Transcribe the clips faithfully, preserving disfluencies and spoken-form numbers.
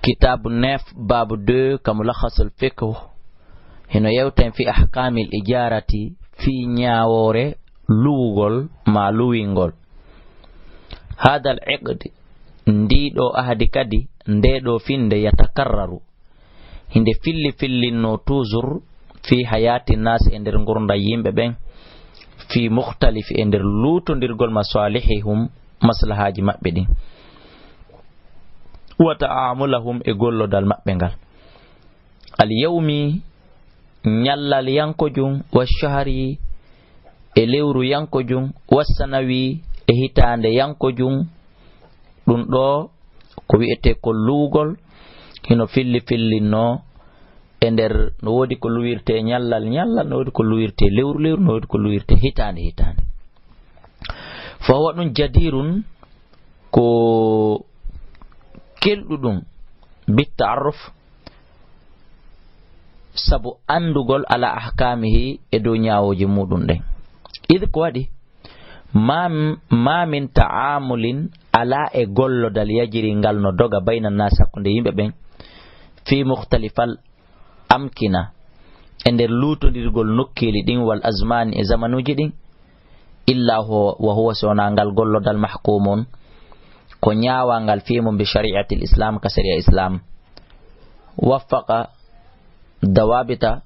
Kitaabu neuf, baabu deux, ka Mulakhasul Fiqh, hino yewta en fi ahkaamil ijaarati, fi ñaawoore luwugol ma luwingol. Haadal iqdi, ndii ɗoo ahadi kadi, ndee ɗoo finde, yatakarraru, hinde filli fillinnoo toujours, fi hayaati naas, e nder ngurndan yimɓe ɓen, fi mukhtalifi, e nder luutondirgol, masaalihihum, maslahaaji maɓɓe ɗin, wa ta'amulahum, e gollodal maɓɓe ngal. Al yawmi, ñallal yankojum, wa shahri, e lewru yankojum, wa sanawi, e hitaande yankojum. Ɗum ɗoo ko wi'etee ko luwgol, hino filli fillinnoo e nder, no woodi ko luwirtee ñallal ñallal, no woodi ko luwirtee lewru lewru, no woodi ko luwirtee hitaande hitaande. Fa huwa ɗum jadirun, ko kelɗuɗum, bit ta'arruf, sabu anndugol, ala ahkaamihi, e dow ñaawooji muuɗum ɗen. Id, ko waɗi, ma, ma min ta'amulin, alaa e gollodal, yajiri, ngal no doga, bayna naas, hakkunde yimɓe ɓen, fi mukhtalifal amkina, e nder luutondirgol nokkeeli ɗin, wal azmaani, e zamanuuji ɗin, illa huwa, wa huwa, so wonaa ngal gollodal, mahkumun, ko ñaawangal, fii mum, bi shari'atil islam, ka sari'a islam. Waffaqa dawabita,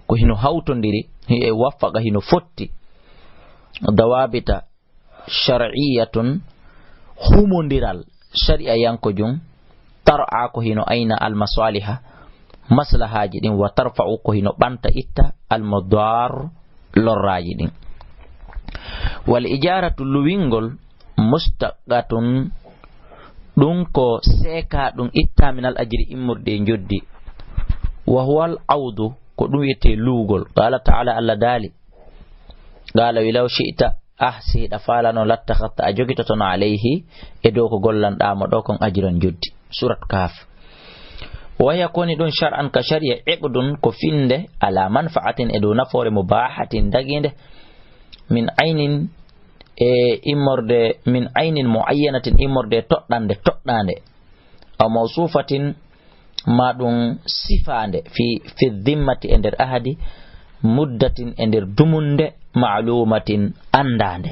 ko hino hawtondiri, e waffaqa, hino fotti, dawabita shar'iyatun, humondiral shari'a yankojum, tar'a, ko hino ayna, al masaliha, maslahaaji ɗin, wa tarfa'u, ko hino ɓanta, itta, al madar, lorraaji ɗin. Wal ijaratu, luwingol, mustaqqatun, ɗum ko seeka ɗum itta, min al ajri, immorde e njoddi. Wa huwa al awdu, ko ɗum wiyetee luwgol. Qala ta'ala, Allah daali, qala, wi law shi'ta, ah, si hiɗa faalano, lattakhadhta, a jogitotono, alayhi, e dow ko gollanɗaa mo ɗoo kon, ajran, njoddi. Surat Kahf. Wa hiya, ko woni ɗum, shar'an, ka shari'a, iqdun, ko finde, ala manfa'atin, e dow nafoore, mubahatin, dagiinde, min aynin, e immorde, min aynin muayyanatin, immorde toɗɗande, toɗɗaande, aw mawsufatin, ma ɗum sifaande, fi, fi dhimmati, e nder ahadi, muddatin, e nder dumunde, ma'lumatin, anndaande,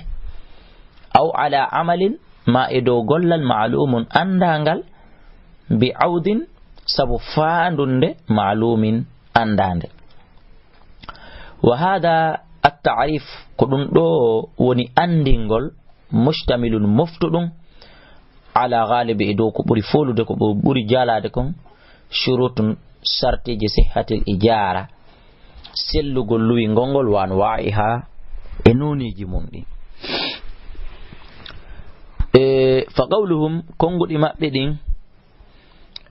aw ala amalin, ma e dow gollal, ma'lumun, anndaangal, bi awdin, sabu faandunde, ma'lumin, anndaande. Wa hada at-ta'rif, ko ɗum ɗoo woni anndingol, mushtamilun, moftuɗum, ala ghalibi, e dow ko ɓuri foolude, ko ɓuri jaalaade kon, shurutun, sartiiji, sihhatil ijara, sellugol luwingol ngol, wa anwa'iha, e nooneeji mum ɗin. E fa qawluhum, konnguɗi maɓɓe ɗin,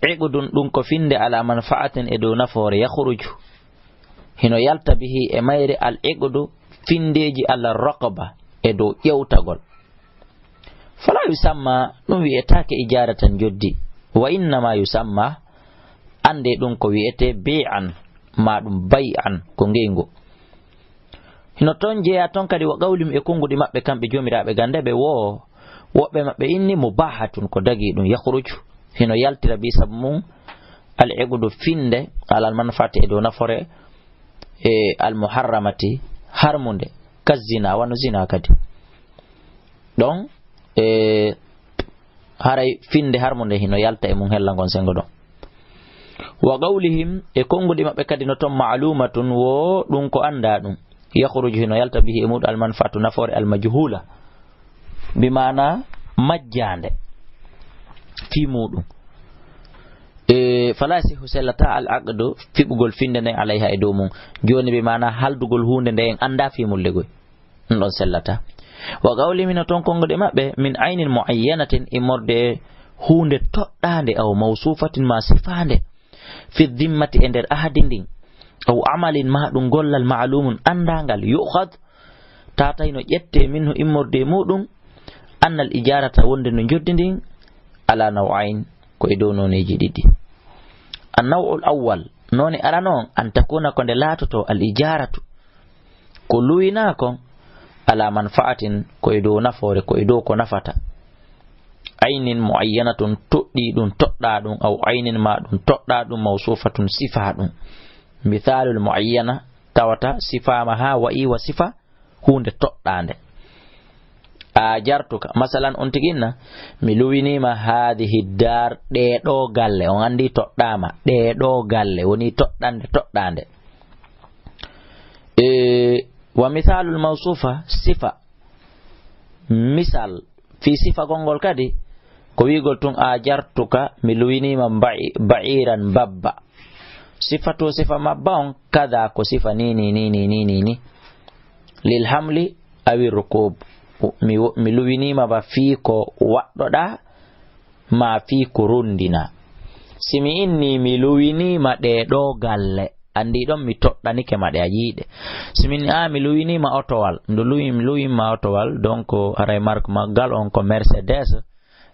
iqdun, ɗum ko finde, ala manfa'atin, e dow nafoore, yakhruju, hino yalta, bihi, e mayre, al iqdu, findeeji, ala raqaba, e dow ƴewtagol. Fala yusamma, ɗum wi'etaake ijaratan, njoddi. Wa innama yusamma, annde ɗum ko wi'etee bi'an, ma ɗum bay'an, ko ngeyngu. Hino toon jeyaa toon kadi, wa qawlihim, e konnguɗi maɓɓe kamɓe joomiraaɓe gannde ɓe woo, woɓɓe maɓɓe inni, mubahatun, ko dagii ɗum, yakhruju, hino yaltira, bi sabu mum, al iqdu, finde, alal manfaati, e dow nafoore, e al muharramati, harmunde, ka zina, wano zina kadi. Ɗon, e haray finde harmunde hino yalta e mum, hella ngon senngo ɗon. Wa qawlihim, e konnguɗi maɓɓe kadi no ton, ma'lumatun, wo ɗum ko anndaa ɗum. Yakhruju, hino yalta, bihi, e muɗum, al manfaatu, nafoore, al majhula, bi maana majjaande fii muɗum. E fala yasihu, sellataa, al aqdu, fiɓugol finde nden, alayha, e dow mum. Jooni bi maana haldugol huunde nde en anndaa fii mum legoy. Ɗum ɗon sellataa. Wa qawlihim, no ton konnguɗi maɓɓe, min aynin muayyanatin, immorde huunde toɗɗaande, aw mawsuufatin, ma sifaande, fi dhimmati, e nder ahadi ndin, aw amalin, ma ɗum gollal, ma'lumun, anndaangal, yu'khad, tata hino ƴettee, minhu, immorde e muɗum, annal ijarata, wonde no njoddi ndin, ala naw'ayn, ko e dow nooneeji ɗiɗi. An naw'ul awwal, noone arano on, an takuna, ko nde laatoto, al ijaratu, ko luwinaa kon, ala manfa'atin, ko e dow nafoore, ko e dow ko nafata. aynin muayyanatun, toɗɗii ɗum, toɗɗaa ɗum, aw aynin ma ɗum, toɗɗaa ɗum, mawsuufatun, sifaa ɗum. Misaalul muayyana, tawata sifaama haa wa'i wa sifa huunde toɗɗaande. Ajartuka, masalan, on tigi inna, mi luwiniima haadihi daar, ɗee ɗoo galle, on anndi toɗɗaama, ɗee ɗoo galle, woni toɗɗande, toɗɗaande. E, wa misaalul mawsuufa, sifa, misal, fii sifagol ngol kadi, ko wi'gol tun, ajartuka, mi luwiniima ba'i-, ba'iran, babba. Sifatu sifa mabba on, kada ko sifa ni, ni, ni. Lil hamli awi rukub. Mi wo-, mi luwiniima ba fii ko waɗɗoɗaa, maa fii ko rundinaa. Si mi inni mi luwiniima ɗee ɗoo galle, anndi ɗon mi toɗɗanike ma ɗe, a yi'i ɗe. Si min, a, mi luwiniima otowal, ndu luwi-, mi luwinma otowal, donc haray marque maggal on ko Mercedes,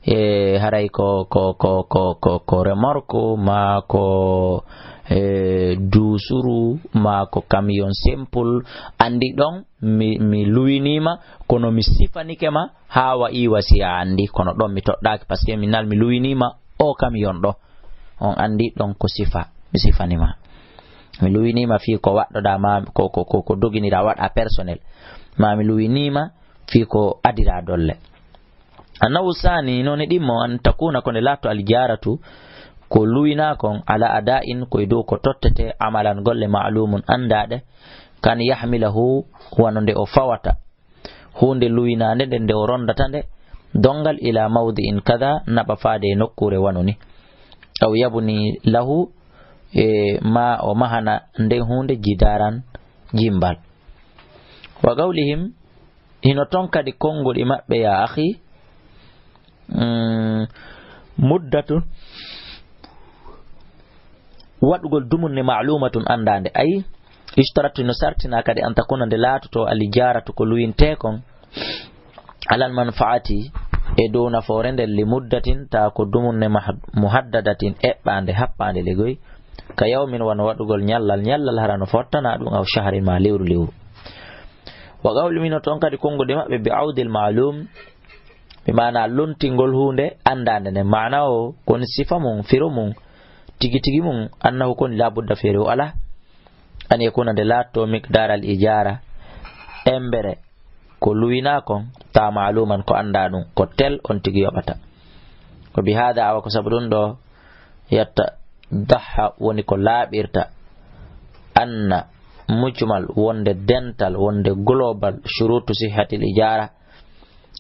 e haray ko, ko, ko, ko, ko, ko remorque, maa ko, e, duusuru, maa ko camion simple, anndi ɗon mi, mi luwiniima, kono mi sifanike ma, haa wa'i wa si a anndi, kono ɗon mi toɗɗaaki, parce que mi nal mi luwiniima o camion ɗo. On anndi ɗon ko sifa, mi sifani ma. Mi luwiniima fii ko waɗɗoɗaa ma, ko, ko, ko, ko doginiraa waɗa personnel. Maa mi luwiniima fii ko adiraa dolle. Annawu saani, noone ɗimmo, an takuna ko nde laatoo al ijaaratu, ko luwinaa kon, ala ada'in, ko e dow ko tottete, amalan golle ma'lumun anndaaɗe, kan yahmilahu, wano nde o fawata. Huunde luwinaande nde, nde o rondata nde, donngal ila mawdi'in kada, naɓa faade e nokkuure wano ni. Aw yabni lahu, e ma o mahana nden huunde jidaaran jimbal. Wa qawlihim, hino ton kadi konnguɗi maɓɓe, ya akhi, mm, muddatun, waɗugol dumunne ma'lumatun anndaande. Ay, yushtaratu, no sartina kadi an takuna nde laatoto al ijaratu ko luwintee kon, alal manfaati e dow nafoore nden li muddatin ta ko dumunne mahad-, muhaddadatin eɓɓaande, haɓɓaande ligoy, ka yawmin wano waɗugol ñallal, ñallal hara no fottana ɗum aw shahrin ma lewru lewru. Wa qawli min o ton kadi konnguɗi maɓɓe bi awdil ma'lum, bi maana lontingol huunde anndaande nden. Maana o kon sifa mum, firo mum, tigi tigi mum, annahu kon labudda feere o alaa. An yakuna nde laatto miqdar al ijara, embere ko luwinaa kon, ta ma'luman ko anndaa ɗum, ko tel on tigi yoɓata. Ko bi hada awa ko sabu ɗum ɗo, yatta daha woni ko laaɓirta, anna mujmal wonde dental, wonde global, shurutu sihhatil ijara,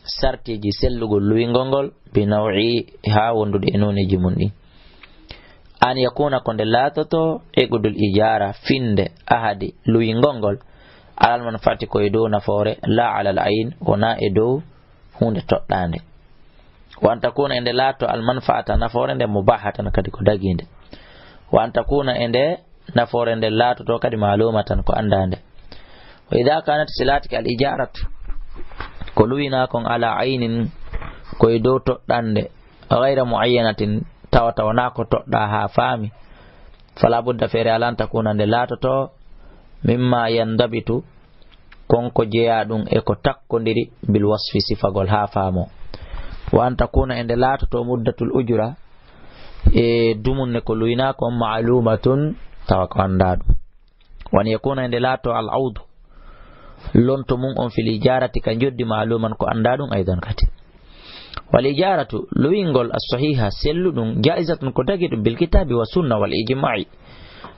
sartiiji sellugol luwingol ngol, bi naw'i haa wondude e nooneeji mum ɗin. An yakuna ko nde laatoto iqdul ijara, finde ahadi luwingol ngol, alal manfaati ko e dow nafoore, la alal ayn, wonaa e dow huunde toɗɗaande. Wa an takuna e nde laato al manfaata nafoore nde mubahatan kadi ko dagiinde. Wa an takuna e nde nafoore nde laatoto kadi ma'lumatan ko anndaande. Wa idha kanat si laatike al ijaratu ko luwinaa kon ala aynin ko e dow toɗɗande ghayra muayyanatin tawa tawa wonaa ko toɗɗaa haa faami. Fala budda feere alaa an takuna nde laatoto mimma yandabitu kon ko jeyaa ɗum e ko takkondiri bil wasfi sifagol haa faamo. Wa an takuna e nde laatoto muddatul ujura e dumunne ko luwinaa kon ma'lumatun tawa ko anndaa ɗum. Wa an yakuna e nde laato al awdu lonto mum on fil ijarati ka njoddi ma'luman ko anndaa ɗum aydan kadi. Wal ijaratu luwingol as sahiha selluɗum jaizatun ko dagiɗum bil kitabi wa sunna wal ijma'i.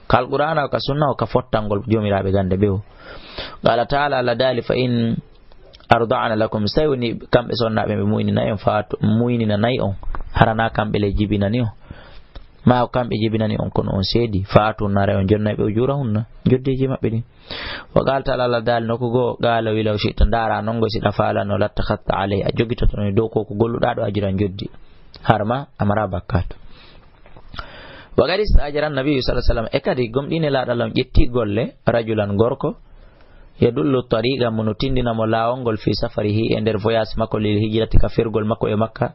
Ka Alqur'aana o ka sunna o ka fottangol joomiraaɓe gannde ɓe o. Qala ta'ala, Allah daali, fa in arda'na lakum, si tawi woni kamɓe sonnaaɓe ɓe muynina en, faatu, muynina nayi on, harana kamɓe le jibinani on. Ma ko kamɓe jibinani on kono on seedi, faatu nare on jonnay ɓe ujurahunna, joddeeji maɓɓe ɗin. Wa qala ta'ala, Allah daali nokku goo, qala wilaw shi'ta, ndaara non goo si ɗa faalano, lattakhadhta alayhi, a jogitoto e dow ko ko golluɗaa ɗo ajiran joddi. Harma, a mara bakkaatu. Wa qad istajara an-nabiyyu sallallahu alaihi wasallam, e kadi gomɗii Nelaaɗo Allah on ƴetti golle, rajulan gorko, yadullu tariqa mo no tindina mo laawol ngol fi safarihi e nder voyage makko lil hijrati ka fergol makko e Makka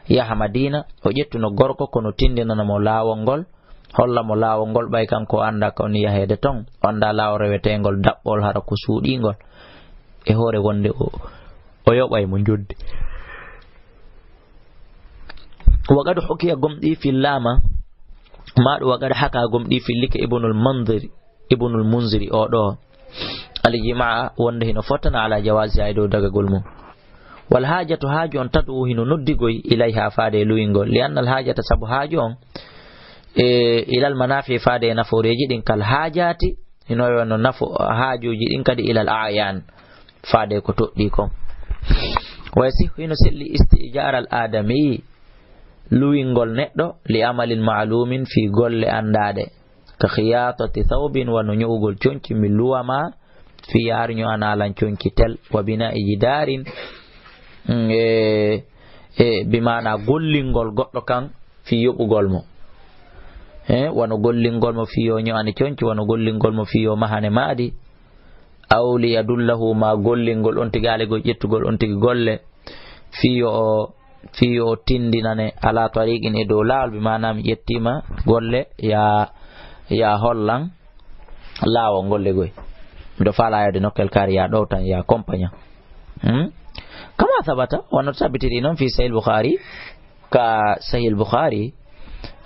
yaha Madina, o ƴettuno gorko ko no tindinana mo laawol ngol, holla mo laawol ngol ɓay kanko o anndaa ko woni yaheede ton, o anndaa laawol reweteengol daɓɓol hara ko suuɗiingol e hoore wonde o, o yoɓay mo njoddi. Wa qad hukiya, gomɗii, fillama, ma ɗum wa qad haka, gomɗii fillike Ibnul Munziri, Ibnul Munziri o ɗo, al ijma'a, wonde hino fottana ala jawazi, e dow dagagol mum. Wal hajatu, haaju on, tad'u, hino noddigoy, ilayha, faade e luwingol, li anna al hajata, sabu haaju on, e ilal manafi, faade e nafooreeji ɗin, kal hajati, hino wano nafo-, haajuuji ɗin kadi, ilal a'yan, faade ko toɗɗii kon. Wa yasihhu, hino selli, isti'jar al adami, luwingol neɗɗo, li amalin ma'lumin, fii golle anndaaɗe, ka khiyatati thawbin, wano ño'ugol conci, mi luwa ma, fii yaar ño'anaa lan conci tel, wa bina'i jidarin, mm, e, e, bi maana gollingol goɗɗo kan fii yoɓugol mo. Eh, wano gollingol mo fii yo ño'ane conci, wano gollingol mo fii yo mahane maadi. Aw li yadullahu, ma gollingol on tigi, alegol ƴettugol on tigi golle, fii yo o, fii yo o tindinane, ala tariqin, e dow laawol, bi maana mi ƴettiima golle, ya, ya hollan laawol golle goy. Miɗo faalaa yaade nokkel kaari, ya ɗowtan, ya compagne. Hmm? Kama sabata, wano tabitiri non fii Sahih Bukhari, ka Sahih Bukhari,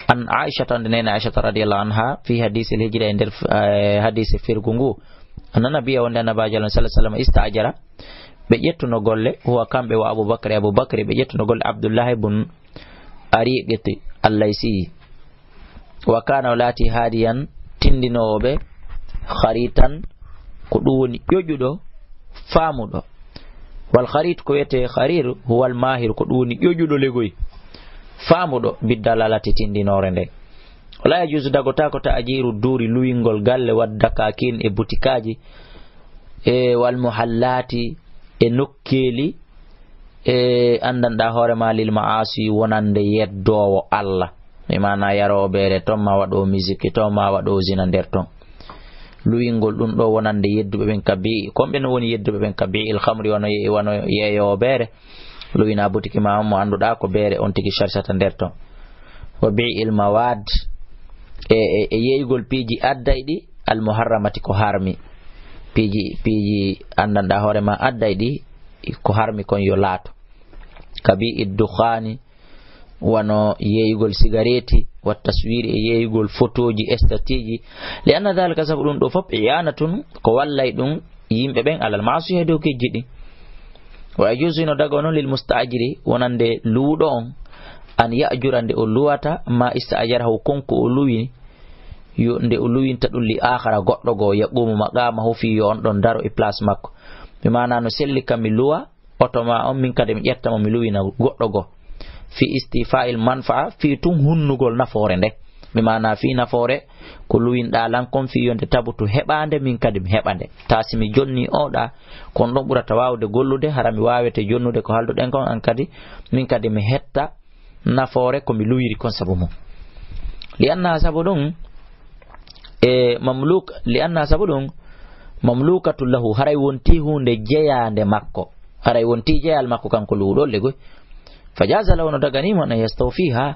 an Aisha, tan nena Aisha radiyallahu anha, fi hadith al hijra, e nder, eh, hadith firgu ngu, anna nabiyya, wonde Annabaajo Allah sallallahu alaihi wasallam, ista'jara, ɓe ƴettuno golle, huwa, kamɓe, wa Abu Bakr, Abu Bakr, ɓe ƴettuno golle Abdullah ibn Ariqiti al-Laysi, wa kana, o laati, hadiyan, tindinoowo ɓe, kharitan, ko ɗum woni ƴoƴuɗo, faamuɗo. Wal kharit, ko wiyetee kharir, huwal mahir, ko ɗum woni ƴoƴuɗo legoy, faamuɗo, biddalalati, tindinoore nden. Wala yajuzu, dagotaako, ta'jiru duri, luwingol galle, wadda kakin, e butikaaji, e wal muhallati, e nokkeeli, e anndanɗaa hoore ma, lil ma'asi, wonande yeddoowo Allah. Mi maana yaroowo beere ton, ma waɗoowo musique ton, ma waɗoowo zina nder ton. Luwingol ɗum ɗo wonande yedduɓe ɓen ka bi-, kon ɓe no woni yedduɓe ɓen ka bi'il khamri, wano ye-, wano yeeyoowo beere. Luwina butiki ma on mo annduɗaa ko beere on tigi sarsata nder ton. Wa bi'il mawad, e, e, e yeeyugol piiji addayɗi, al muharramati, ko harmi. Piiji, piiji anndanɗaa hoore ma addayɗi, ko harmi kon yo laato. Ka bi'id dukhani, wano yeeyugol sigareeti, wa taswiri, e yeeyugol fotooji, estatiiji. Li anna dhalika, sabu ɗum ɗo fof, i'anatun, ko wallay ɗum yimɓe ɓen, alal ma'asi, e dow kejji ɗin. Wa yajuzu, no dago non, lil musta'jiri, wonande luwuɗo on, an ya'jura, nde o luwata, ma ista'jarahu, kon ko o luwi, yo, nde o luwinta ɗum, li akhara, goɗɗo goo, yaqumu maqamahu, fii yo on ɗon daro e place makko. Mi maana no selli ka mi luwa oto ma on, min kadi mi ƴetta mo, mi luwina goɗɗo goo. Fi istifa'il manfa'a, fii tun hunnugol nafoore nde. Mi maana fii nafoore ko luwinɗaa lan kon, fii yo nde tabutu heɓaande, min kadi mi heɓa nde. Taa si mi jonni oɗa, kon ɗon ɓurata waawde gollude, hara mi waawete jonnude ko haalduɗen kon, an kadi, min kadi mi hetta nafoore ko mi luwiri kon sabu mum. Li anna, sabu ɗum, e mamluk, li anna, sabu ɗum, mamlukatu lahu, haray wonti huunde jeyaande makko, haray wonti jeyal makko kanko luwuɗo legoy. Fa jaza lahu, no dagani mo, an yastawfiha,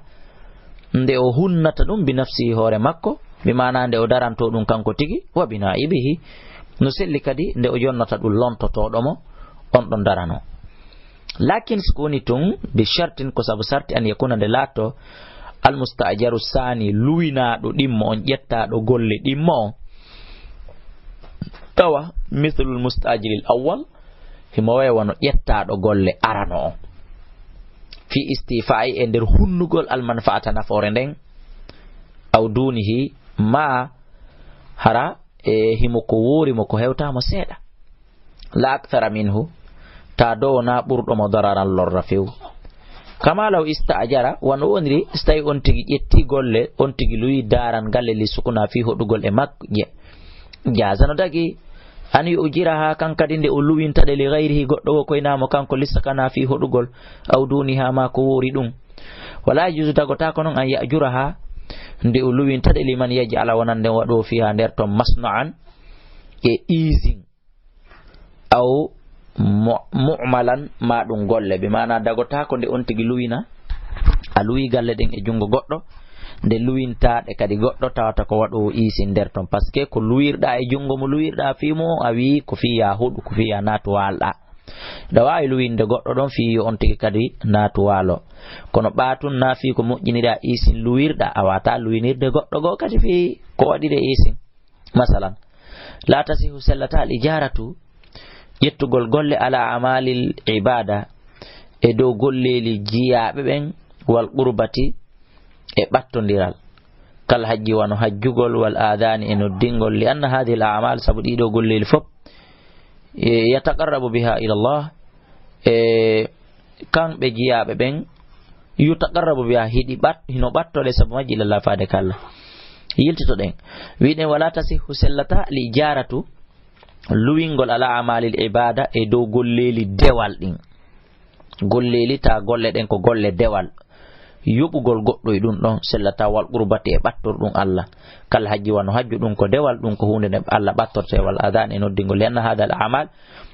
nde o hunnata ɗum bi nafsihi, hoore makko, bi maana nde o daranto ɗum kanko tigi, wa bi na'ibihi, no selli kadi nde o jonnata ɗum lontotooɗo mo, on ɗon darano. Lakin, si ko woni tun, bi shartin, ko sabu sarti, an yakuna, nde laatto, al musta'jaru sani, luwinaaɗo ɗimmo on, ƴettaaɗo golle ɗimmo on, tawa mithlul musta'jiril awwal, himo wayi wano ƴettaaɗo golle arano on, fi istifa'i, e nder hunnugol al manfa'ata, nafoore nden, aw dunihi, ma hara e himo ko woori mo, ko hewtaa mo seeɗa. La akthara minhu, taa dow wonaa ɓurɗo mo dararan lorra few. Kama law ista'jara, wano woniri si tawi on tigi ƴetti golle, on tigi luwi daran galle li sukuna fii hoɗugol e makko. Jaza, no dagi, an yu'jiraha, kan kadi nde o luwinta ɗe, li ghayrihi, goɗɗo goo koynaa mo kanko, li sakana, fii hoɗugol, aw duniha, ma ko woori ɗum. Wala yajuzu, dagotaako non, an ya'juraha, nde o luwinta ɗe, liman yaj'ala, wonande waɗo fiha nder ton masna'an, e usine, aw mu-, mu'malan, ma ɗum golle. Bi maana dagotaako nde on tigi luwina, a luwi galle ɗen e junngo goɗɗo, nde luwinta ɗe kadi goɗɗo, tawata ko waɗoowo usine nder ton. Parce que ko luwirɗaa e junngo mo luwirɗaa fii mo, a wii ko fii yaa huɗu, ko fii yaa naatu waalɗaa. Ɗa waawi luwinde goɗɗo ɗon fii yo on tigi kadi naatu waalo. Kono ɓaatun na fii ko moƴƴinira isin luwirɗa, a wata luwinirde goɗɗo goo kadi fii ko waɗire isin. Masalan, la tasihu sellata al ijaratu, ƴettugol golle ala amalil ibada, e dow golleeli jiyaaɓe ɓen, wal qurbati, e ɓattondiral, kal hajji wano hajjugol, wal adani e noddingol, li anna hadhihi al amal, sabu ɗiɗo golleeli fof, e, yataqarrabu biha ila Allah, e, kamɓe jiyaaɓe ɓen, yutaqarrabu biha, hiɗi ɓat-, hino ɓattore sabu majji ila Allah faade ka Allah. Yiltitoɗen. Wiɗen wala tasihu sellata li jaratu, luwingol ala amalil ibada e dow golleeli dewal ɗin. Golleeli ta golle ɗen ko golle dewal. Yoɓugol goɗɗo e ɗum ɗon sellata wal qurbati e ɓattor ɗum Allah. Kal hajji wano hajju ɗum ko dewal, ɗum ko huunde nde Allah ɓattorte wal adhan e noddingol. Li anna hadha al amal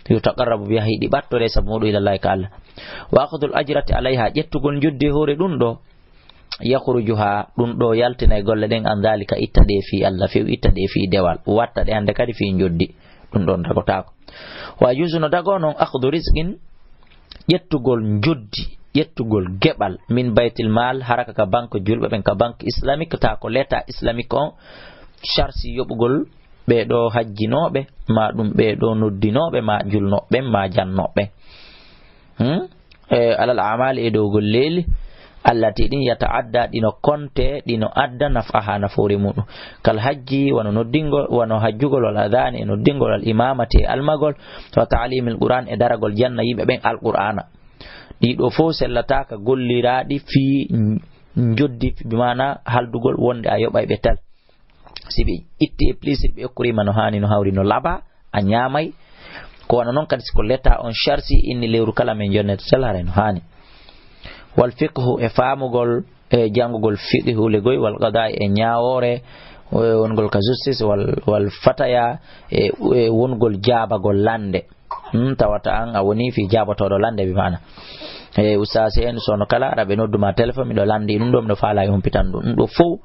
yutaqarrabu biha, hiɗi ɓattore sabu muɗum ila Allah ka Allah. Wa akhdhul ajrati alayha, ƴettugol njoddi e hoore ɗum ɗo. Yakhrujuha, ɗum ɗo yaltinay golle ɗen an dhalika, itta nde fii Allah, few itta nde fii dewal. Watta ɗe hannde kadi fii njoddi. Ɗum ɗon dagotaako. Wa yajuzu no dagoo non akhdhu rizqin, ƴettugol njoddi, ƴettugol geɓal, min baytil mal, haraka ka banque julɓe ɓen, ka banque islamique, ta ko l'État islamique on charsi yoɓugol ɓee ɗoo hajjinooɓe, ma ɗum ɓee ɗoo noddinooɓe, ma julnooɓe ɓen, ma jannooɓe ɓen. Hmm? E, alal amali e dow golleeli, allati ɗin yata'adda, ɗino konte, ɗino adda naf'aha nafoore muɗum. Kal hajji, wano noddingol, wano hajjugol, wal adhani e noddingol, al imamati e almagol, wa ta'limil Qur'an e daragol janna yimɓe ɓen Alqur'ana. Ɗiɗo fof sellataaka golliraaɗi fii njoddi, bi maana haldugol wonde a yoɓay ɓe tel. Si ɓe itti e plaisir ɓe okkoriima no haani, no hawri, no laba, a ñaamay. Ko wano non kadi si ko l'État on charsi inni lewru kala min jonnete tel haray no haani. Wal fiqhu e faamugol e janngugol fiqhu legoy, wal qada'i e ñaawoore, e wongol ka justice, wal, wal fataya e, e wongol jaabagol lannde. Hmm, tawata an a woni fii jaabotooɗo lannde bi maana. E ustaasi en sono kala ara ɓe noddu ma téléphone, miɗo lanndi ɗum ɗo, miɗo faala e humpitan ɗum. Ɗum ɗo fow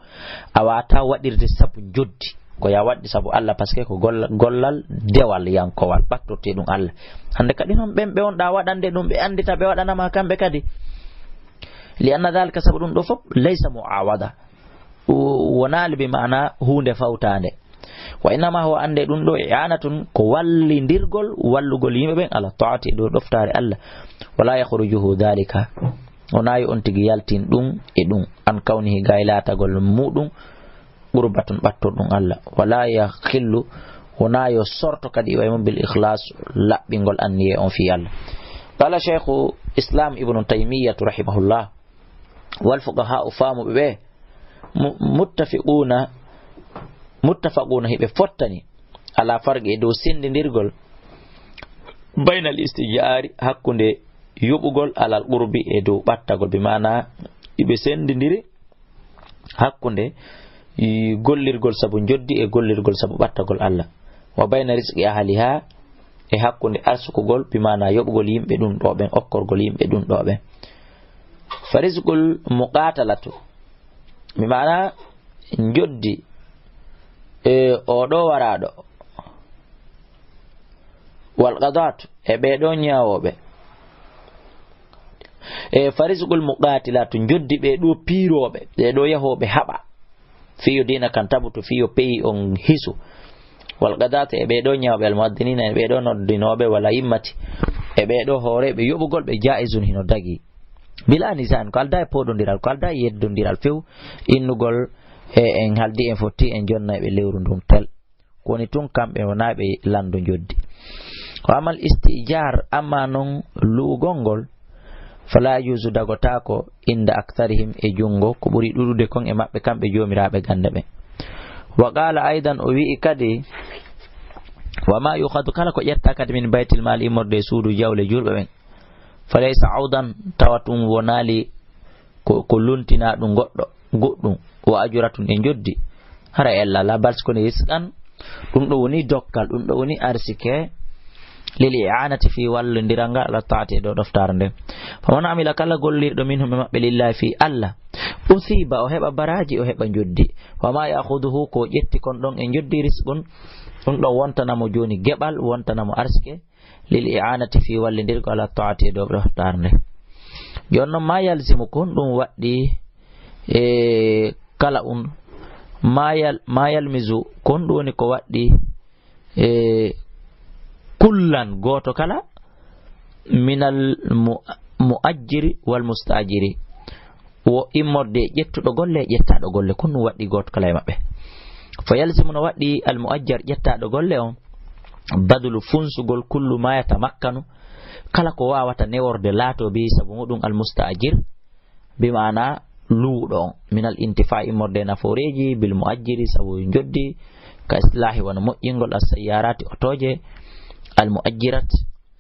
a wata waɗirde sabu njoddi. Ko ya waɗde sabu Allah, parce que ko golla-, gollal dewal yankowal ɓattorte ɗum Allah. Hannde kadi noon ɓen ɓe on ɗa waɗande ɗum, ɓe anndita ɓe waɗanama kamɓe kadi. Li anna dhalika, sabu ɗum ɗo fof, laysa mu'awada. O-, wonaali bi maana huunde fawtaande. Wa innama huwa, annde ɗum ɗo i'anatun, ko wallindirgol, wallugol yimɓe ɓen ala ta'ati, e dow ɗoftaare Allah. Wala yakhrujuhu dhalika, wonaa yo on tigi yaltin ɗum e ɗum, an kawnihi, gay laatagol muɗum, qurbatun, ɓattorɗum Allah. Wala yakhillu, wonaa yo sorto kadi, wa mum, bil ikhlas, laɓɓingol anniye on fii Allah. Qala Shaykhu Islam Ibnu Taymiyyah rahimahullah, wal fuqaha, o faamuɓe ɓe, mu-, muttafiquna, muttafaquna, hiɓe fottani, ala farqi, e dow sendindirgol, baynal istijaari, hakkunde yoɓugol, alal qurbi, e dow ɓattagol, bi maana hiɓe sendindiri hakkunde, i, gollirgol sabu njoddi e gollirgol sabu ɓattagol Allah. Wa bayna rizqi ahliha, e hakkunde arsukugol, bi maana yoɓugol yimɓe ɗum ɗo ɓen, okkorgol yimɓe ɗum ɗo ɓen. Fa rizqul muqatalatu, bi maana njoddi, e, o ɗo waraaɗo, wal qadatu, e ɓee ɗoo ñaawooɓe, e fa rizqul muqatilatu, njoddi ɓee ɗoo piirooɓe, ɓee ɗoo yahooɓe haɓa, fii yo diina kan tabutu, fii yo peyi on hisu. Wal qadatu, e ɓee ɗoo ñaawɓe, al muadhdhinina, e ɓee ɗoo noddinooɓe, wal a'immati, e ɓee ɗoo hooreeɓe yoɓugol ɓe, jaa'izun, hino dagii. Bila nizaan, ko aldaa e pooɗondiral, ko aldaa e yeddondiral few, innugol e en haldi, en fotti, en jonna e ɓe lewru ndun tel. Ko woni tun kamɓe wonaa ɓe lanndo njoddi. Wa amal istijar, amma non luugol ngol, fala yajuzu, dagotaako, inda aktharihim, e junngo ko ɓuri ɗuuɗude kon e maɓɓe kamɓe joomiraaɓe gannde ɓen. Wa qala aydan, o wi'i kadi, wa ma yukhadhu, kala ko ƴetta kadi min baytil mal, immorde e suudu jawle julɓe ɓen, falaysa awdan, tawa ɗum wonaali ko, ko luntinaa ɗum goɗɗo, goɗɗum, wa ajuratun, e njoddi. Hara ella la, bal ko ne risqan, ɗum ɗo woni dokkal, ɗum ɗo woni arsike, lil i'anati, fii wallondiral ngal, ala taati, e dow ɗoftaare nden. Faman amila, kala gollirɗo, minhum, e maɓɓe, lillahi, fii Allah, usiba, o heɓa baraaji, o heɓa njoddi. Wa ma ya'khudhuhu, ko ƴetti kon ɗon e njoddi, risqun, ɗum ɗo wontana mo jooni geɓal, wontana mo arsike, lil i'anati fii wallindirgo ala ta'ati e dow ɗoftaare nde. Jooni noon, ma yalzimu kon ɗum waɗɗi e kala un, ma yal-, ma yalmizu kon ɗum woni ko waɗɗi e kullan gooto kala minal mu-, mu'ajjiri wal musta'jiri. Wo immorde ƴettuɗo golle e ƴettaaɗo golle, kon ɗum waɗɗi gooto kala e maɓɓe. Fa yalzimu no waɗɗi al mu'ajjar ƴettaaɗo golle on, badlu funsugol kullu ma yatamakkanu, kala ko waawata neworde laato bi sabu muɗum al musta'jir, bi maana luwɗo on, minal intifa immorde nafooreeji bil mu'ajjiri sabu njoddi, ka islaahi wano moƴƴingol as sayyarati otooje, al mu'ajjirat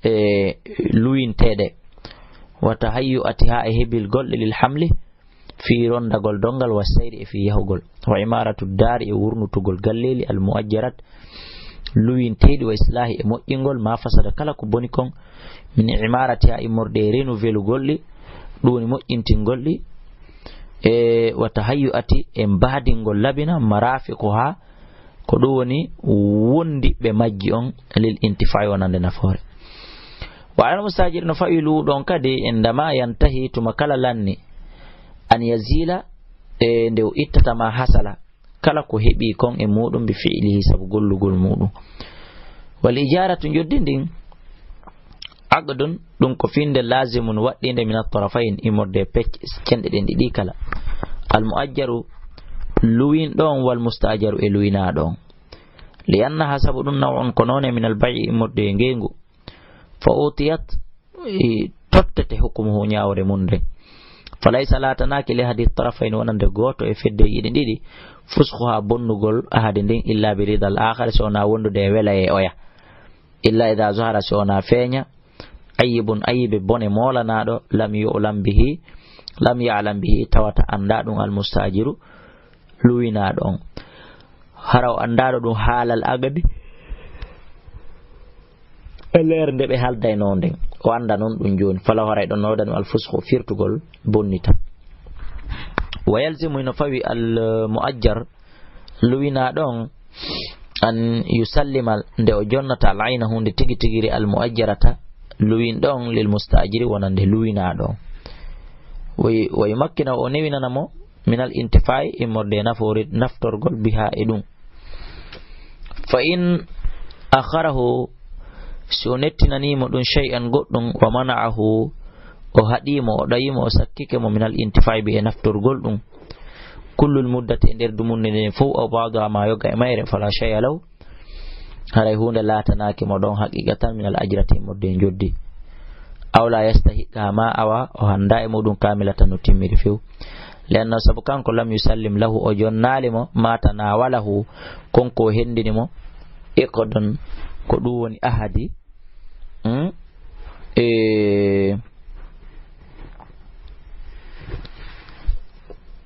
e luwinteeɗe, wa tahayyu'atiha e hebil golle lil hamli, fii rondagol donngal wa sayri e fii yahugol, wa imaratu daari e wurnutugol galleeli al mu'ajjarat luwinteeɗi wa islaahi e moƴƴingol ma fasada kala ko boni kon min imaratiha immorde e renouvelugol ɗi, ɗum woni moƴƴintingol ɗi, e wa tahayyu'ati e mbaadingol labina marafiquha ko ɗum woni wondiɓɓe majji on lil intifa'i wonande nafoore. Wa alal mustajir no fawi luuɗon kadi indama yantahi tuma kala lanni an yazila e nde o ittata ma hasala kala ko heɓi kon e muɗum bi fi'lihi sabu gollugol muɗum. Wal ijaratu njoddi ndin aqdun ɗum ko finde lazimun waɗɗinde min at-tarafayn immorde pecce cenɗe ɗen ɗiɗi kala. Al mu'ajjaru luwinɗo on wal musta'jaru e luwinaaɗo on. Li annaha sabu ɗum naw'un ko noone min al bay'i immorde e ngeyngu. Fa utiyat tottete hukumuhu ñaawre mum nden. Fa laysa laatanaaki li ahadi tarafayn wonande gooto e fedde yiɗi ɗiɗi fuskuha bonnugol ahadi ndin illa bi ridal aakhari so wonaa wondude e wela e oya. Illa ida zahara so wonaa feeña ayyibun ayyibe bone moolanaaɗo lam yu'lam bihi lam ya'lam bihi tawata anndaa ɗum al musta'jiru luwinaaɗo on. Hara o anndaaɗo ɗum haalal agadi e leer nde ɓe haaldaynoo nden. O annda noon ɗum jooni. Fala haray ɗon no waɗani al fusqu firtugol bonnita. Wa yalzimu hino fawi al mu'ajjar luwinaaɗo on an yusallima nde o jonnata al ayna huunde tigi tigiri al mu'ajjarata luwinɗo on lil musta'jiri wonande luwinaaɗo on. Wa yu-, wa yumakkina o newinana mo minal intifaa'i immorde nafoore naftorgol biha e ɗum. Fa in akharahu si o nettinaniimo ɗum shay'an goɗɗum wa mana'ahu o haɗiimo o ɗawiimo o sakkike mo minal intifaa'i bi e naftorgol ɗum kullul muddati e nder dumunde nden fow aw ba'daha ma yoga e mayre fala shay'a lahu. Haray huunde laatanaaki mo ɗon haqiqatan minal ajrati immorde e njoddi. Aw la yastahiqqa ma awa o hannda e muɗum kamilatan no timmiri few. Li'anna sabu kanko lam yusallim lahu o jonnaali mo ma tanawalahu kon ko hendini mo. Iqdun ko ɗum woni ahadi. Hmm? E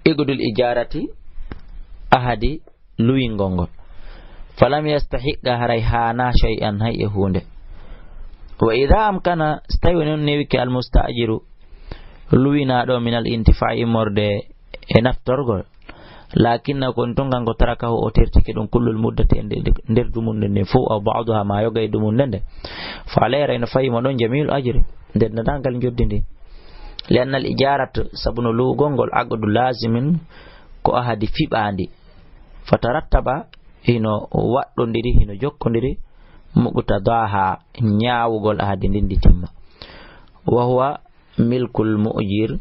iqdul ijarati ahadi luwingol ngol. Falam yastahiqqa haray haana shay'an hay e huunde. Wa idha amkana si tawi non newike al musta'jiru luwinaaɗo minal intifaa'i immorde e naftorgol. Lakinna kon tun kanko tarakahu o tertike ɗum kullul muddati e nder dumunde nden fow aw ba'daha ma yoga e dumunde nden. Fa alayhi no fayi mo ɗon jami'ul ajri nder nadangal njoddi ndi. Li'annal ijaratu sabu no luwugol ngol aqdu lazimin ko ahadi fiɓaandi. Fatarattaba hino waɗɗondiri hino jokkondiri muqtadaha ñaawugol ahadi ndin ndi timma. Wa huwa milkul mu'jir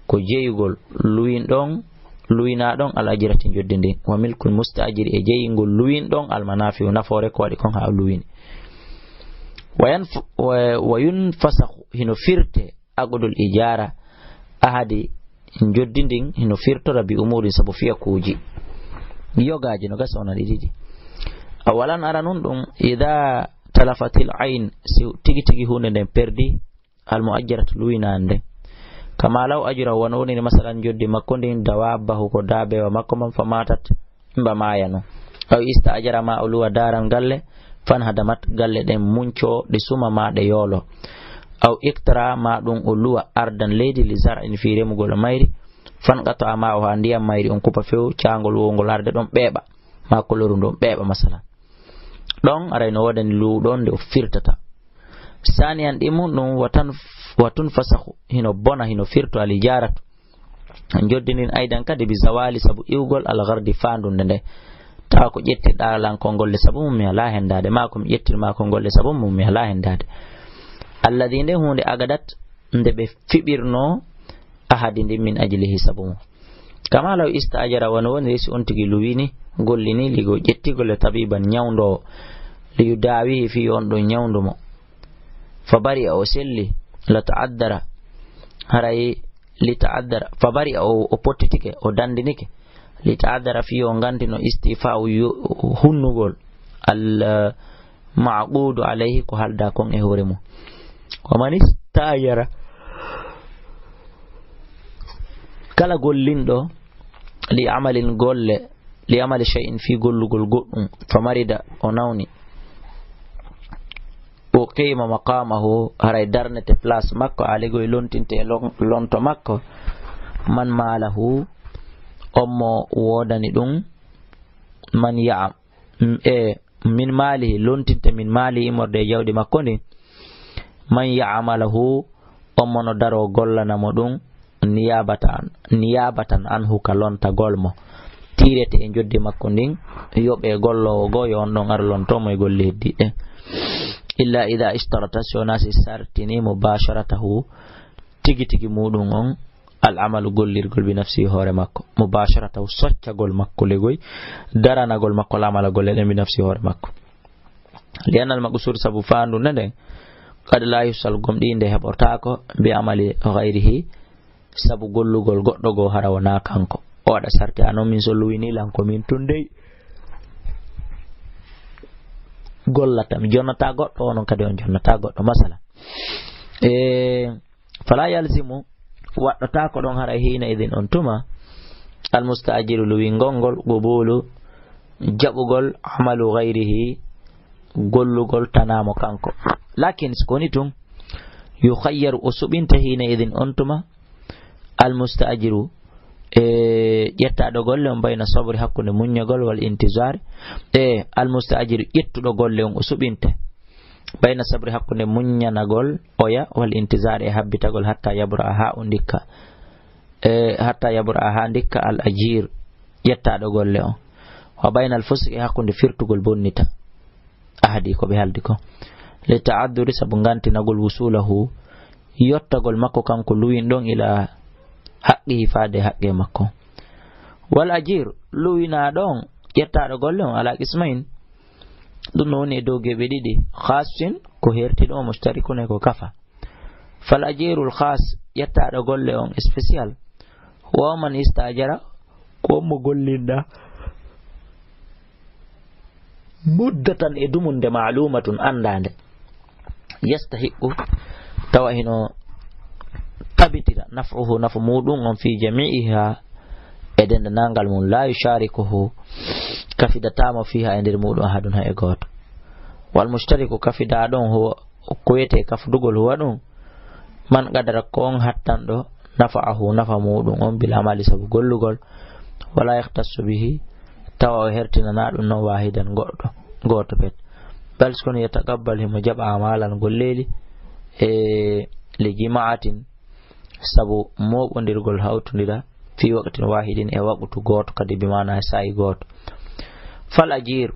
ko jeyugol luwin ɗon luwinaa ɗon al ajrati njoddi ndin wa milkul musta'jir e jeyugol luwin ɗon al manafi'u nafoore ko waɗi kon haa luwini. Wa yanf-, wa, wa yunfasakhu hino firte aqdul ijara ahadi njoddi ndin hino firtora bi umurin sabu fiyakuuji yogaaji no gasa wona ɗi ɗiɗi. Awalan ara nun ɗum ida talafatil ayn si tigi tigi huunde nden perdi al mu'ajjarat luwinaande nden kama law ajra wano woniri masalan njoddi makko ndin dawabahu ko daabewa makko man fa matat mba maaya non. Aw ista ajara ma o luwa daran galle fan hadamat galle ɗen munco ɗe suma ma ɗe yoolo. Aw iktara ma ɗum o luwa ardan leydi li zar'in fi remugol mayri fan qata ma o ha ndiyam mayri on kupa few cangol wowgol arde ɗon ɓeeɓa ma koloru ndon ɓeeɓa masalan. Ɗon aray no woodani luwɗo nde o firtata. Saaniyan ɗi mum ɗum, wa tan-, wa tunfasakhu, hino bona, hino firto al ijaratu. Joddi ndin aydan kadi bi zawali, sabu iwgol al gardi faandunde nde. Tawa ko ƴettirɗaa lan kon golle sabu mum mi alaa hen ndaade, maa ko mi ƴettir maa kon golle sabu mum mi alaa hen ndaade. Alladhi, nde huunde, agadat, nde ɓe fiɓirnoo ahadi ndin min ajlihi sabu mum. Kama law istajara, wano woniri si on tigi luwini, gollini, ligo ƴetti golle tabiban ñawndoowo, li yudawihi fii yo on ɗum ñawndu mo. Fa bari'a o selli, la ta'addara, haray li ta'addara, fa bari'a o, o pottitike, o dandinike, li ta'addara fii yo ngantino istifa'u yo, hunnugol, al, eh, ma'qudu alayhi ko halda kon e hoore mum. Wa man istajara, kala gollinɗo li amalin golle, li amali shay'in fii gollugol goɗɗum, fa marida o nawni, uqima maqamahu, haray darnete place makko, aligoy lontinte e lon-, lonto makko, man malahu, on mo woodani ɗum, man ya'am, m-, e min maalihi, lontinte min maalihi, immorde e jawdi makko ndin, man ya'malahu, on mo no daroo gollana mo ɗum, niyabatan, niyabatan anhu, ka lontagol mo. Tiirete e joddi makko ndin, yoɓe golloowo goo, yo on ɗon ar lontoo mo e golle heddiiɗe. Illa ida ishtarata, si wonaa si sartini mubasharatahu, tigi tigi muɗum on, al amalu, gollirgol, bi nafsi, hoore makko, mubasharatahu, soccagol makko legoy, daranagol makko al amala golle ɗen, bi nafsi, hoore makko. Li annal maqsud, sabu faandunde nden, qad la yuhsal, gomɗii nde heɓortaako, bi amali ghayrihi, sabu gollugol goɗɗo goo hara wonaa kanko. O waɗa sarti, a non min so luwini lan ko min tun dey gollata, mi jonnata goɗɗo, onon kadi on jonnata goɗɗo, masala. E, fala yalzimu, waɗɗotaako ɗon haray hiina idin on tuma, al musta'jiru, luwingol ngol, qubulu, jaɓugol, amalu ghayrihi, gollugol tanaa mo kanko. Lakin, si ko woni tun, yukhayyaru, o suɓinte hiina idin on tuma, al musta'jiru, e, ƴettaaɗo golle on, bayna sabri, hakkunde muññagol, wal intizari, e, al musta'jiru, ƴettuɗo golle on, o suɓinte bayna sabri, hakkunde muññanagol oya, wal intizari, e habbitagol, hatta yabra, haa o ndikka, e, hatta yabra, haa ndikka, al ajir, ƴettaaɗo golle on, wa bayna al fusqi, e hakkunde firtugol, bonnita ahadi, ko ɓe haldi ko, li ta'adduri, sabu ngantinagol, wusulahu, yottagol makko kanko luwin ɗon, ila haqqihi, faade haqqe makko. Wal ajir, luwinaaɗo on, ƴettaaɗo golle on, ala qismayn, ɗum no woni e dow geɓe ɗiɗi, khassin, ko hertiɗo, mustarikun, e ko kafa. Fal ajirul khas, ƴettaaɗo golle on spécial, huwa man istajara, ko on mo gollinɗa, muddatan, e dumunde, ma'lumatun, anndaande, yastahiqqu, tawa hino tabitira, naf'uhu, nafu muɗum on, fi jami'iha, e dendanangal mum, la yusharikuhu, kafidataamo, fiha, e nder muɗum, ahadun, hay e gooto. Wal mushtariku, kafidaaɗo on, huwa, ko wiyetee kafdugol, huwa ɗum, man qadara, ko on hattanɗo, nafa'ahu, nafa muɗum on, bil amali, sabu gollugol, wala yakhtassu bihi, tawa o hertinanaa ɗum non, wahidan, goɗɗo, gooto pet. Bal, si kono, yataqabbal, himo jaɓa, amalan, golleeli, e, li jima'atin, sabu moɓondirgol, hawtondira, fi waqtin wahidin, e waqtu gooto kadi, bi maana e saa'i gooto. Fal ajir,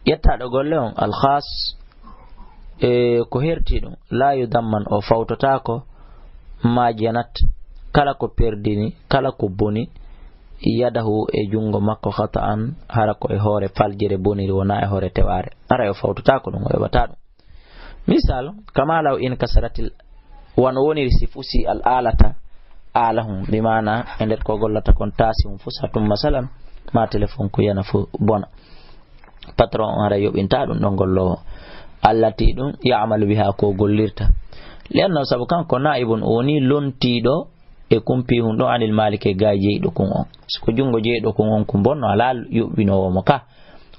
ƴettaaɗo golle on, al khas, e, ko herti ɗum, la yudamman, o fawtotaako, ma janat, kala ko perdini, kala ko boni, yadahu, e junngo makko, khata'an, hara ko e hoore faljere boniri, wonaa e hoore tewaare. Haray o fawtotaako ɗum, o yoɓataa ɗum. Misal, kama law inkasaratil, wano woniri si fusi al alata, alahum, bi maana e nder ko gollata kon taasi mum fusa tum, masalan, ma telefon ko yana fu bona. Patron on hara yoɓinta ɗum ɗon golloowo. Allati ɗum ya'malu biha ko gollirta. Li'annahu sabu kanko na'ibun o woni lontiiɗo e kumpihun ɗo anil maliki e gaa jeyɗo kun on. Si ko junngo jeyɗo kun on kun bonno alaa yuɓɓinoowo mo ka.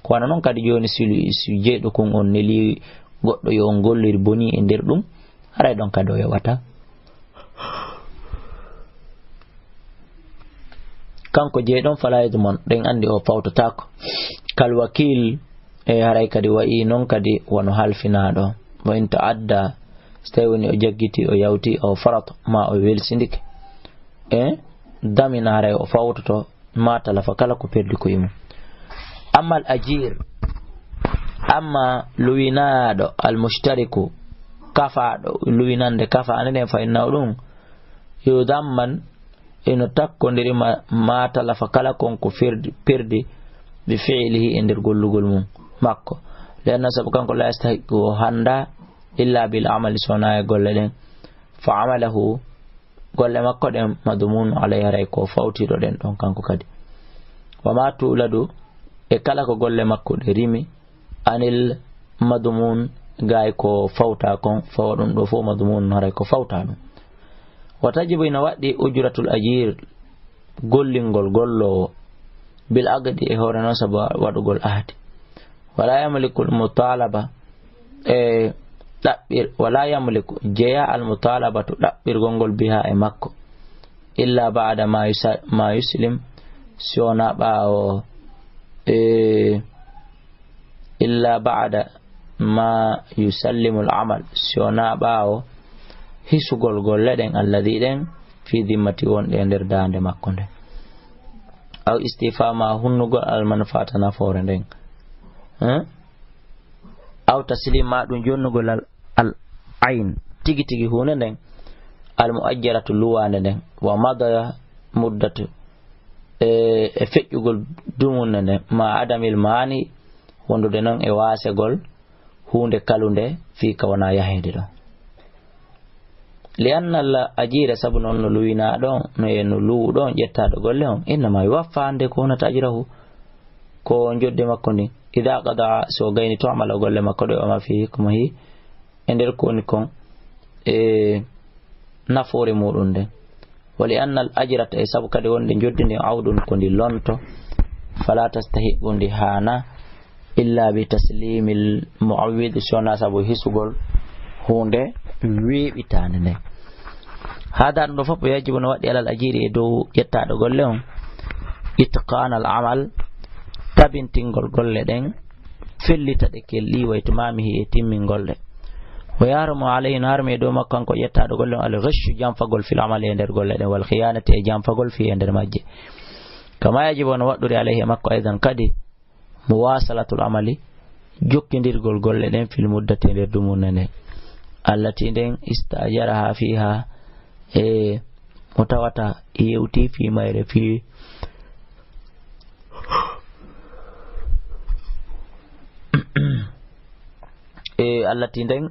Ko wano non kadi jooni si, si jeyɗo kun on neli goɗɗo yo on gollir boni e nder ɗum, haray ɗon kadi o yoɓata. Kanko jeyɗon fala yadman, ɗen anndi o fawtotaako. Kal wakil, e haray kadi wa'i non kadi wano halfinaaɗo. Wa in ta'adda, so tawi woni o jaggiti, o yawti, aw farat, ma o welsindike, e damina haray o fawtoto ma talafa kala ko perdi ko e mum. Amma al ajir, amma luwinaaɗo, al mushtariku, kafaaɗo, luwinande kafaande nden, fa innahu ɗum, yudamman, ino takkondiri ma, ma talafa kala kon ko ferdi, perdi, bi fi'lihi e nder gollugol mum, makko. Li anna sabu kanko la yastahiqqu o hannda illa bil amali so wonaa e golle ɗen. Fa amalahu, golle makko ɗen madmun alayhi haray ko fawtiiɗo ɗen ɗon kanko kadi. Wa ma tuladu e kala ko golle makko ɗe rimi, anil madmun, gaay ko fawta kon, fawa ɗum ɗo fof madmun haray ko fawta ɗum. Wa tajibu ina waɗɗi ujratul ajir, gollingol golloowo, bil aqdi e hoore noon sabu waɗugol ahdi. Wala yamliku al mutalaba e ɗaɓɓir, wala yamliku jeya al mutalabatu ɗaɓɓirgol ngol biha e makko, illa ba'da ma yusa-, ma yuslim, si wona ɓaawo e illa ba'da ma yusallimul amal, si wonaa ɓaawo hisugol golle ɗen, alladi ɗen, fi dimmati wonɗe e nder daande makko nden. Aw istifa ma hunnugol al manfaata nafoore nden. Hein? Aw taslim ma ɗum jonnugol al, al ayn, tigi tigi huunde nden, al muajjaratu luwaande nden, wa madaya muddatu, e, e feƴƴugol dumunde nden, ma adamil maani, wondude noon e waasegol huunde kalunde fii ka wonaa yaheede ɗon. Li anna al ajira, sabu noon no luwinaa ɗon, no e no luwu ɗon, ƴettaaɗo golle on, innama yuwaffa, hannde ko wonata ajrahu, ko njodde makko ndin. Ida qada, so gayni to amala golle makko ɗo, ama fii ko mahi e nder ko woni kon e nafoore muɗum nden. Wa li anna al ajrata, e sabu kadi wonde njoddi ndin, awdun ko ndi lonto, fala tastahiqu, ndi haana, illa bi taslimil muawwid, so wonaa sabu hisugol huunde weeɓitaande nden. Hada ɗum ɗo fof yajibu no waɗɗi alal ajiri e dow ƴettaaɗo golle on, itqaanal amal, tabintingol golle ɗen, fellita ɗe kelɗi, wa itmaamihi e timmingol ɗe. Wa yahrumu alayhi, no harmi e dow makko kanko ƴettaaɗo golle on, al ghishu, janfagol fil amali e nder golle ɗen, wal khiyanati e janfagol fi e nder majje. Kama yajibu no waɗɗuri alayhi e makko aydan kadi, muwasalatul amali, jokkindirgol golle ɗen fil muddati e nder dumunna nden. Allati nden istajaraha fiha e mo tawata yewti fi mayre fi e allati nden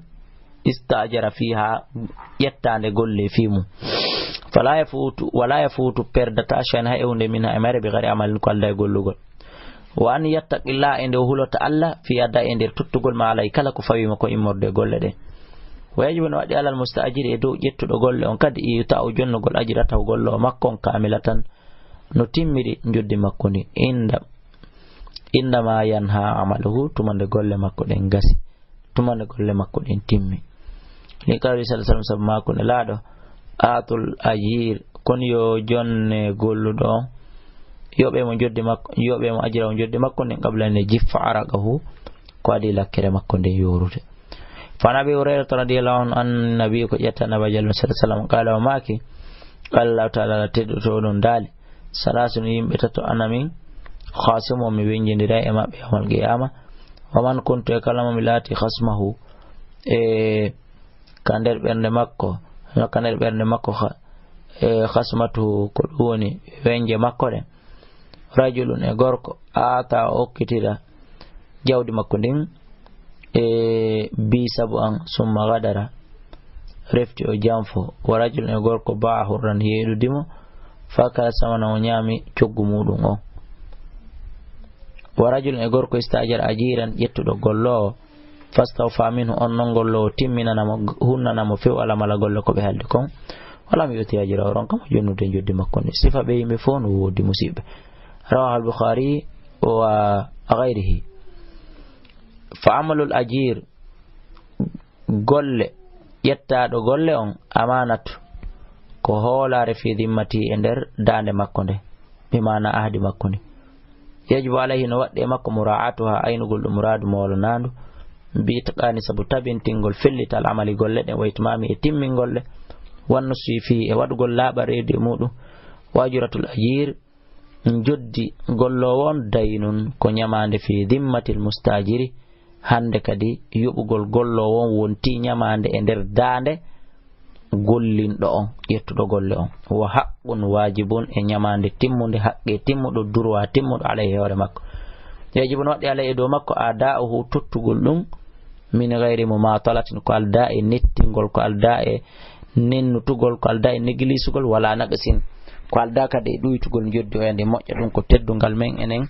istajara fiha ƴettaande golle fi mum. Fala yafutu, wala yafutu perdata shay'an hay e hunde min ha e mayre bi ghairi amalin ko alda e gollugol. Wa an yattaqilla e nde o hulota Allah fi adda e nder tottugol ma alay kala ko fawi mo ko immorde e golle ɗen. Wa yajibu no waɗɗi alal mustaajiri e dow ƴettuɗo golle on kadi iyuta o jonnugol ajiratahu golle o makko on kamilatan no timmiri njoddi makko ndi inda, inda ma yanha amaluhu tuma nde golle makko ɗen gasi, tuma nde golle makko ɗen timmi. Ni qawli sallallahu alaihi wasallam sabu makko ne laaɗo, atul ajir, kon yo jonne golluɗo on, yoɓe mo joddi makko, yoɓe mo ajira o joddi makko nden qabla ne jiffa araqahu, ko adi lakkere makko nden yorude. Fa an Abi Hurairata radiyallahu anhu, an nabi ko ƴetta Naba Jallo sallallahu alaihi wasallam, qala o maaki, qala Allahu ta'ala, tedduto ɗum daali, salasun yimɓe tato ana min khasimu mi wenjindira e maɓɓe yawmal qiyama, wa man kuntu e kala mo mi laati khasmahu, e ka nder ɓernde makko, no ka nder ɓernde makko kha-, e khasmatuhu ko ɗum woni wenje makko ɗen. Rajulun e gorko, aata o okkitira jawdi makko ndin, e bi sabu an, summa gadara, refti o janfo. Wa rajulun e gorko, ba'a hurran yeeɗudimo, fa kala samana o ñaami coggu muɗum on. Wa rajulun e gorko, istajara ajiran, ƴettuɗo golloowo, fastawfa minhu, on non golloowo timminana mo, hunnana mo few alamala golle ko ɓe haldi kon. Walam yuti ajra, o ronka mo jonnude joddi makko ndi. Sifa ɓe yimɓe fof no woodi musiɓɓe. Rawahu al-Bukhari wa ghayrihi. Fa amalul ajir, golle ƴettaaɗo golle on, amanatu, ko hoolaare fi dimmati e nder daande makko nde, bi maana ahdi makko ndi. Yajibu alayhi, no waɗɗi e makko, mura'atuha, aynugol ɗum muraadu moolanaandu, bi itqaani sabu tabintingol fellital amali golle ɗen, wa itmaami e timmingol ɗe, wan nusfi fii e waɗugol laaɓa reedu e muɗum, wa ajratul ajiir njoddi golloowo on daynun ko ñamaande fii dimmatil mustaajiri, hannde kadi yoɓugol golloowo on wonti ñamaande e nder daande gollinɗo on, ƴettuɗo golle on. Wa haqqun waajibun e ñamaande timmunde, haqqe timmuɗo, durwa timmuɗo alayhi hoore makko. Yajibu no waɗɗi alayhi e dow makko adaa'uhu tottugol ɗum min gayri mumaatalatin ko aldaa e nettingol, ko aldaa e nennutugol, ko aldaa e negilisugol, wala naqsin ko aldaa kadi e ɗuytugol njoddi o yande moƴƴa ɗum ko teddungal men enen